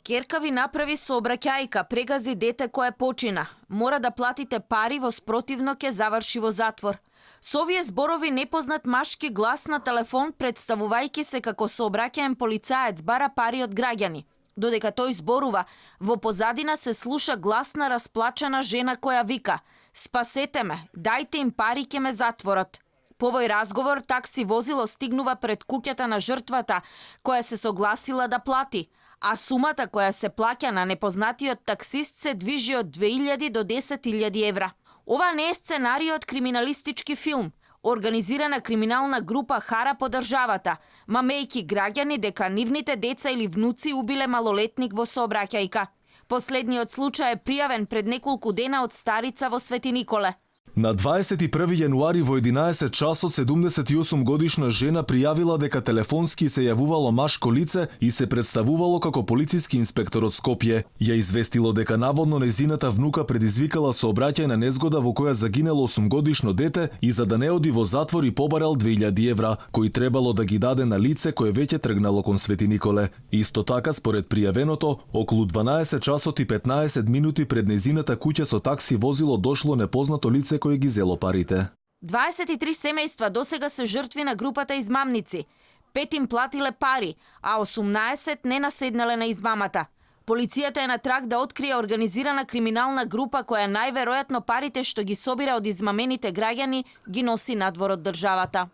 Керка ви направи сообраќајка, прегази дете кое почина. Мора да платите пари, во спротивно ќе заврши во затвор. Со овие зборови непознат машки глас на телефон, представувајќи се како сообраќаен полицаец, бара пари од граѓани. Додека тој зборува, во позадина се слуша гласна расплачена жена која вика: "Спасете ме, дајте им пари, ќе ме затворат." По овој разговор, такси возило стигнува пред куќата на жртвата, која се согласила да плати, а сумата која се плаќа на непознатиот таксист се движи од 2000 до 10.000 евра. Ова не е сценарио од криминалистички филм. Организирана криминална група хара по државата, мамејки граѓани дека нивните деца или внуци убиле малолетник во сообраќајка. Последниот случај е пријавен пред неколку дена од старица во Свети Николе. На 21 јануари во 11 часот 78 годишна жена пријавила дека телефонски се јавувало машко лице и се представувало како полициски инспектор од Скопје. Ја известило дека наводно незината внука предизвикала сообраќајна незгода во која загинело 8 годишно дете и за да не оди во затвор и побарал 2000 евра, кои требало да ги даде на лице кое веќе тргнало кон Свети Николе. Исто така, според пријавеното, околу 12 часот и 15 минути пред незината куќа со такси возило дошло непознато лице кој ги зело парите. 23 семејства досега се жртви на групата измамници. 5 им платиле пари, а 18 не наседнале на измамата. Полицијата е на трак да открие организирана криминална група која најверојатно парите што ги собира од измамените граѓани ги носи надвор од државата.